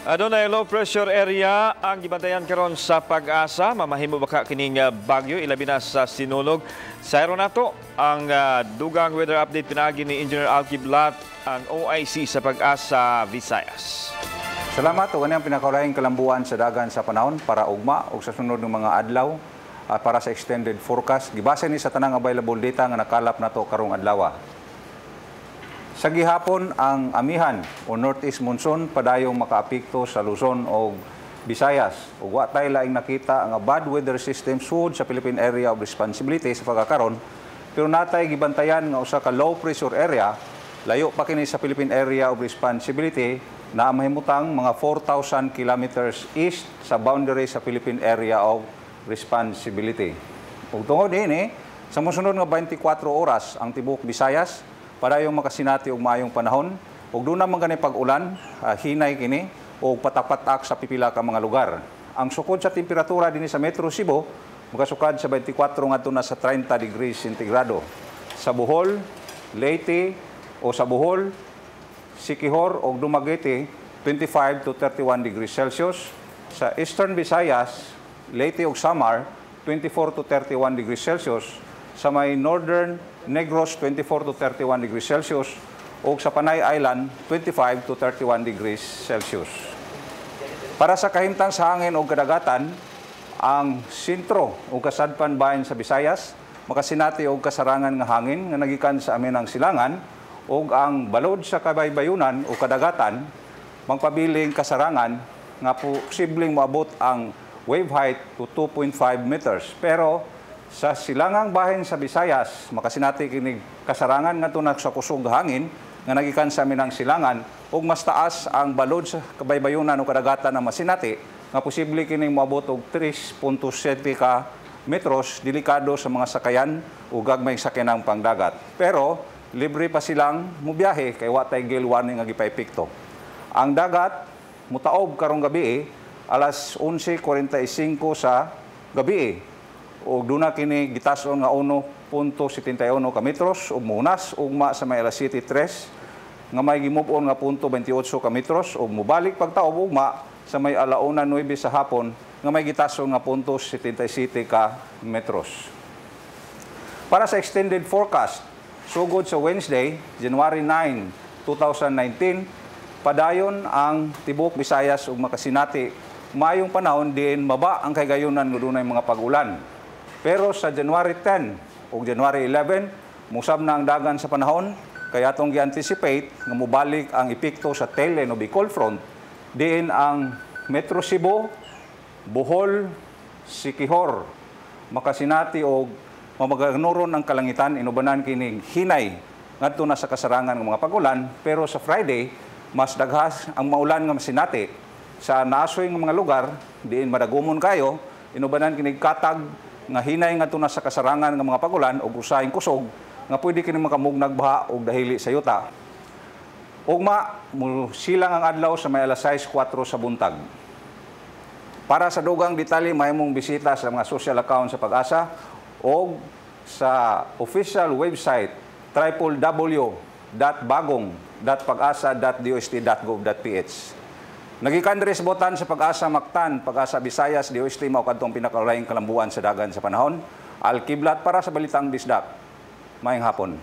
Adunay low pressure area ang gibantayan karon sa Pag-asa? Mamahimo ba ka kining bagyo, ilabi na sa Sinulog? Sayron nato ang dugang weather update pinaagi ni Engineer Al Kiblat, ang OIC sa Pag-asa Visayas. Salamat. Ug ang pinakaulahing kalambuan sa dagan sa panahon para ugma ug sa sunod ng mga adlaw at para sa extended forecast. Gibase ni sa tanang available data nga nakalap nato karong adlaw. Sa gihapon, ang amihan o northeast monsoon padayong makaapekto sa Luzon o Visayas. Ug wa tay laing nakita ang bad weather system sud sa Philippine Area of Responsibility sa pagkakaron, pero natay gibantayan nga usa ka low pressure area, layo pa kini sa Philippine Area of Responsibility, na mahimutang mga 4,000 kilometers east sa boundary sa Philippine Area of Responsibility. Ug tungod ini, sa mosunod nga 24 oras, ang tibuok Visayas padayong makasinati og maayong panahon ug duna man gani pag-ulan, hinay kini og patak-patak sa pipila ka mga lugar. Ang sukod sa temperatura dinhi sa Metro Cebu makasukad sa 24 ngadto na sa 30 degrees sentigrado. Sa Bohol, Leyte o sa Bohol, Siquijor o Dumaguete, 25 to 31 degrees Celsius. Sa Eastern Visayas, Leyte ug Samar, 24 to 31 degrees Celsius. Sa may Northern Negros, 24 to 31 degrees Celsius, ug sa Panay Island, 25 to 31 degrees Celsius. Para sa kahimtang sa hangin ug kadagatan, ang sentro ug kasadpan bahin sa Visayas makasinati og kasarangan nga hangin nga nagikan sa amihanang silangan, ug ang balod sa kabaybayunan o kadagatan magpabiling kasarangan nga posibleng moabot ang wave height to 2.5 meters. Pero sa silangang bahin sa Visayas, makasinati kinig kasarangan ngadto na sa kusog hangin nga nagikan sa amihanang silangan, ug mas taas ang balod sa kabaybayunan o kadagatan na masinati nga posible kining moabot og 3.7 ka metros, delikado sa mga sakayan ug gagmay sakyanang pangdagat. Pero libre pa silang mubiyahe kay wa tay gale warning nga gipaepekto. Ang dagat mutaob karong gabi alas 11:45 sa gabi ug duna kini gitason nga 1.71 ka metros ug muhunas ugma sa may alas 7:03 nga may gimove-on nga 0.28 ka metros ug mobalik pagtaob ugma sa may alauna 9 sa hapon nga may gitason nga 0.77 ka metros. Para sa extended forecast, sugod sa Wednesday, January 9, 2019, padayon ang tibuok Visayas ug makasinati maayong panahon diin maba ang kahigayunan nga dunay mga pag-ulan. Pero sa January 10 ug January 11, musab na ang dagan sa panahon kay atong gi-anticipate nga mobalik ang epekto sa tail end of the cold front, diin ang Metro Cebu, Bohol, Siquijor makasinati og mamaganuron ang kalangitan inubanan kining hinay ngadto na sa kasarangan ng mga pag-ulan. Pero sa Friday, mas daghas ang maulan nga masinati sa naasoy nga mga lugar diin madagumon kayo, inubanan kinig katag nga hinay ngadto na sa kasarangan nga mga pag-ulan ug usahing kusog nga pwede kini makamugnag baha ug dahili sa yuta. Ugma silang ang adlaw sa may alas 6:04 sa buntag. Para sa dugang detalye, mahimong bisita sa mga social account sa Pag-asa o sa official website www.bagong.pagasa.dost.gov.ph. Nagikan diri sa botan sa Pag-asa Mactan, Pag-asa Visayas, DOST, mao kadtong pinakaulahing kalambuan sa dagan sa panahon. Al Kiblat para sa Balitang Bisdak. Maayong hapon.